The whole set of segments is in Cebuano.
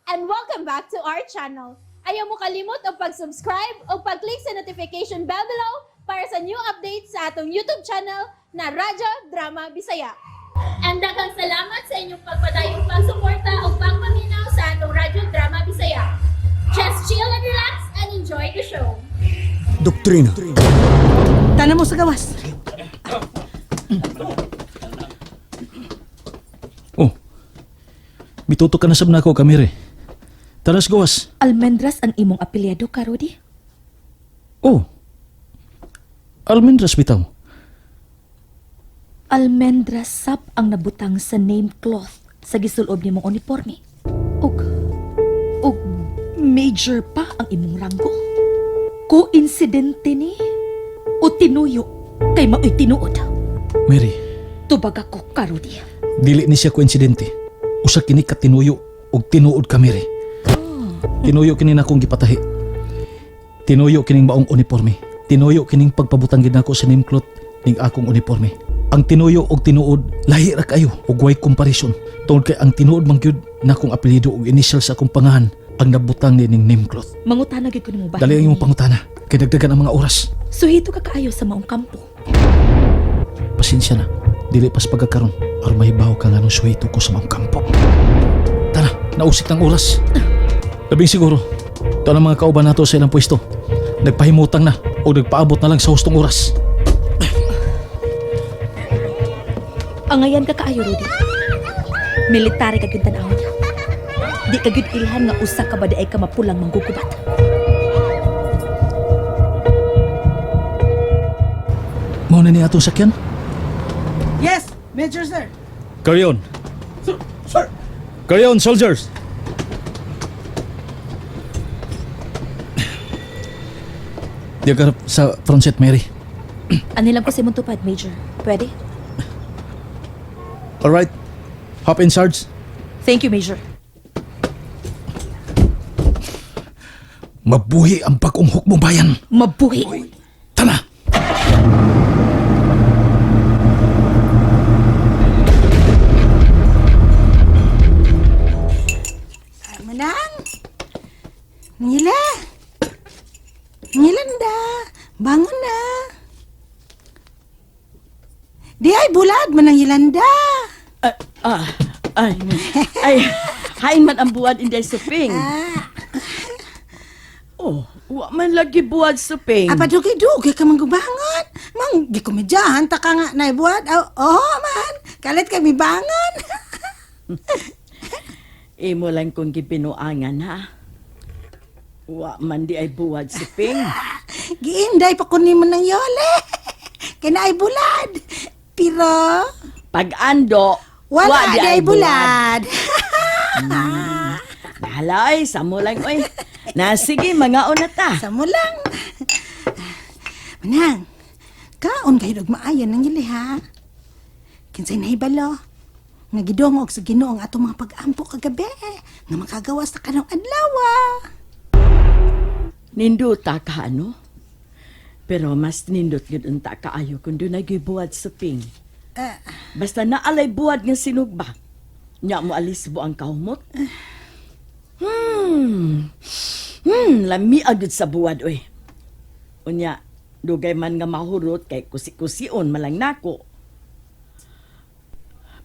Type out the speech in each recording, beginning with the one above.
And welcome back to our channel. Ayaw mo kalimot og pag-subscribe o pag-click sa notification bell below para sa new updates sa atong YouTube channel na Radyo Drama Bisaya. And daghang salamat sa inyong pagpadayong pagsuporta o pagpaminaw sa atong Radyo Drama Bisaya. Just chill and relax and enjoy the show. Doktrina. Tanan mo sa gawas. Oh. Mituto ka na sab nako, Kamire. Taras gawas. Almendras ang imong apelyido ka, Rudy? Oh. Almendras bitaw. Almendras sap ang nabutang sa name cloth sa gisulob nimong uniforme. Ug major pa ang imong ranggo. Koinsidente ni o tinuyo kay maoy tinuod. Mary, Tubag ako ka, Rudy. Dili ni siya koinsidente. Usa kini ka tinuyo og tinuod ka, Mary. Tinuyo kini nakong gipatahi. Tinuyo kining maong uniforme. Tinuyo kining pagpabutang gid nako sa name cloth ning akong uniforme. Ang tinuyo og tinuod lahi ra kayo ug way comparison. Tungod kay ang tinuod man gyud nakong apelyido ug initial sa akong pangahan ang nabutang ni ning name cloth. Mangutana gyud ko nimo ba? Dali ang imong pangutana kay dagdagan ang mga oras. Suhito ka kaayo sa maong kampo. Pasensya na. Dili pas pagkakaron aron mahibaw ka nganong suwito ko sa maong kampo. Tara, nausik ng oras. Labing siguro, ito ang mga kauban nato sa ilang pwesto. Nagpahimutang na o nagpaabot na lang sa hustong oras. Angayan ka kaayo, Rudy. Military ka gyud tan-awon. Di ka gyud ilhan nga usa ka ba di ay ka mapulang manggugubat. Mao na ni atong sakyan? Yes, Major sir. Carry on. Sir, sir. Carry on, soldiers. Di ka sa front seat, Mary. Anilang ko sa imong tupad, Major. Pwede? Alright. Hop in, Sarge. Thank you, Major. Mabuhi ang bagong hukbong bayan. Mabuhi! Tara! Manang. Nila. Nilanda. Bangon na. Di ay bulad manang Yolanda. Ah, ah, ay, ay, hain man ang buwad inday suping. Ah, Oh, wa man lagi buwad suping. apa dugay-dugay ka man gubangon. Mang gikomedyahan ta ka nga na buwad. Oh, oh man, kalit kay mibangon. Imo lang kong gibinuangan ha. Wa man di ay buwad suping. Giinday pa ko ni manang Yole. Kay na ay bulad. Pero Pag ando, wala di ay bulad. Bahala ay, samo lang oy. Na sige, mga una ta. Sa mo lang. Manang, kaon kayo og maayo nang ili ha. Kinsay nahibalo? Nga gidungog sa Ginoo ang atong mga pag-ampo kagabi nga makagawas sa kanang adlaw. Ninduta ka ano? Pero mas nindot gyud unta kaayo kung dunay gyud buwad suping. Basta naalay buwad nga sinugba. Nya mo alis ang kahumot. Lami agad sa buwad oy. Unya, dugay man nga mahurot kay kusi-kusion malang nako.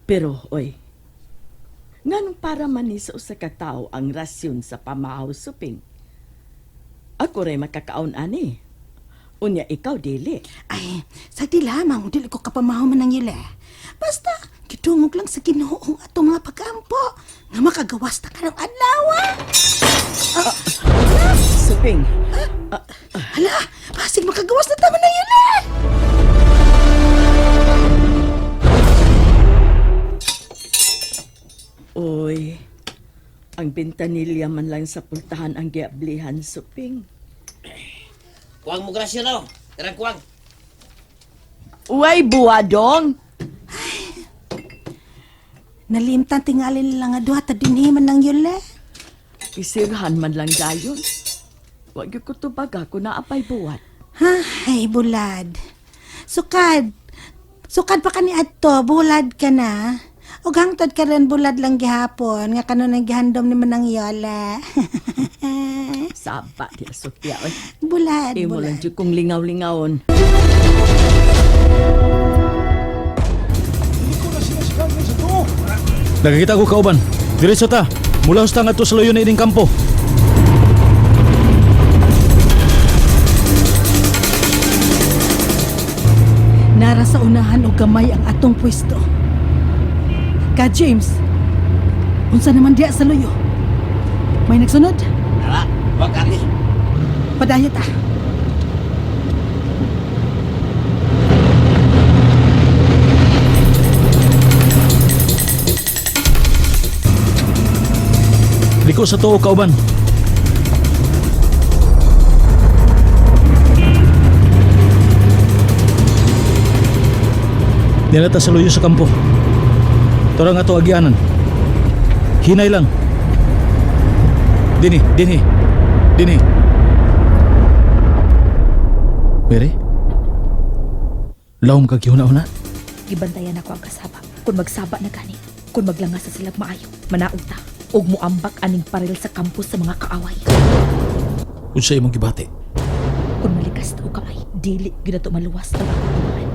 Pero oy, nganong para man ni sa usa ka tawo ang rasyon sa pamahaw suping? Ako ray makakaon ani. Unya ikaw dili. Ay, sa di lamang dili ko kapamahaw man ang ili. Basta gidungog lang sa Ginoo ang atong mga pag-ampo nga makagawas ta kanang adlaw. Suping. Hala, basig makagawas na ta man ang ili. Oy. Ang bintanilya man lang sa pultahan ang giablihan suping. Kuwang mo grasya na. Terang kuwang. Uy, buwadong. Nalimtan tingali nila nga duha ta dinhi man ang yule. Isirhan man lang dayon. Wa gyud ko tubaga kung naapay buwat. Ha, ay bulad. Sukad. Sukad pa kani adto, bulad ka na. Ug hangtod karon bulad lang gihapon nga kanunay gihandom ni Manang Yola. Saba di Sophia oy. Bulad, Imo bulad. lang jud kong lingaw-lingawon. Nakakita ko kauban. Diretso ta. Mula husta ngadto sa luyo na ining kampo. Nara sa unahan og gamay ang atong pwesto. Ka James, unsa naman diya sa luyo? May nagsunod? Tara, wag kami. Padayot ah. Liko sa tuo kauban. Nilata sa luyo sa kampo. Tara nga to agianan. Hinay lang. Dini, dini. Dini. Mary? Lawom ka gihuna-huna? Gibantayan ako ang kasaba. Kung magsaba na gani, kung maglangas sa silag maayo, manaog ta. Ug muambak aning paril sa kampo sa mga kaaway. Unsa imong gibati? Kung malikas ta og kamay, dili gyud nato maluwas ang akong tumahan.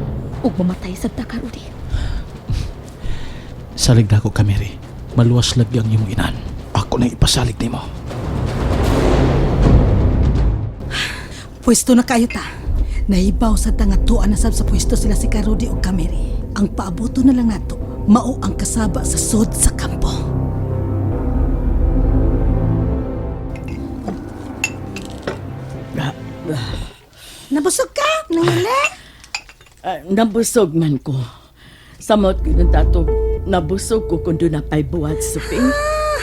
Ug mamatay sad ta karudi. Salig na ako ka, Mary. Maluwas lagi ang imong inan. Ako na ipasalig nimo. Pwesto na kayo ta. Nahibaw sa tangatuan na sab sa pwesto sila si Karudi o Kameri. Ang paaboto na lang nato, mao ang kasaba sa sod sa kampo. Nabusog ka? Nangili? Ah, nabusog man ko. Samot ko ng tatog. Nabusog ko kung doon napay buwad suping.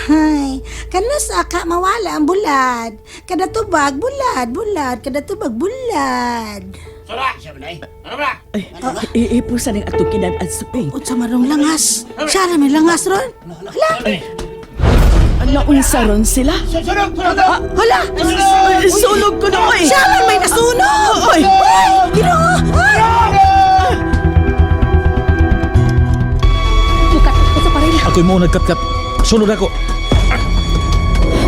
Ay, kanus aka mawala ang bulad. Kada tubag, bulad, bulad. Kada tubag, bulad. Sura, siya ba Ano ba? Ay, iipusan ang atong kinanad suping. Unsa marong langas? Siya ra may langas ron? Hala! Naunsa ron sila? Sunog, sunog! Hala! Ay, Sunog ko na oy! Siya lang may nasunog! Oy! Ay! Ginoo! Ay! Mukat ko sa paril. Ako'y mo nagkatkat. Sunod ako.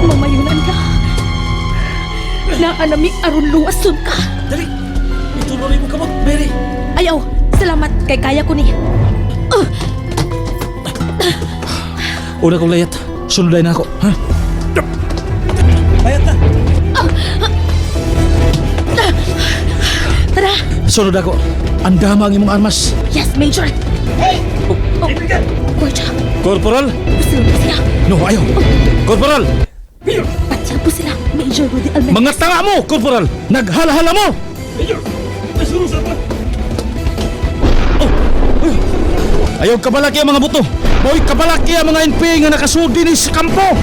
Mamayunan ka. Naanami aron luwason ka. Dali! Ituloy mo kamot, Mary! Ayaw, salamat kay kaya ko ni. Una kong layat. Sunod na ako. Ha? Layat na! Tara. Sunod ako. Ang dama ang imong armas. Yes, Major. Hey! Oh, Gwardiya, Corporal? pusil na sila. No, ayaw. Corporal! Patya po sila, Major Rudy Almendrals. Mga tanga mo, Corporal! Naghala-hala mo! Oh, uy. Ayaw kabalaki ang mga buto. Mo'y kabalaki ang mga NPA nga nakasudi ni sa kampo.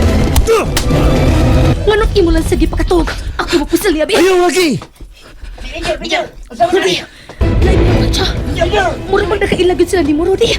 Nganong imo lang sige pakatog. Ako mapusil niya, Ayaw lagi! Major, major! Unsa man ni? Lain mo siya. Major! Mura mang nakailagid sila ni mo, Rudy.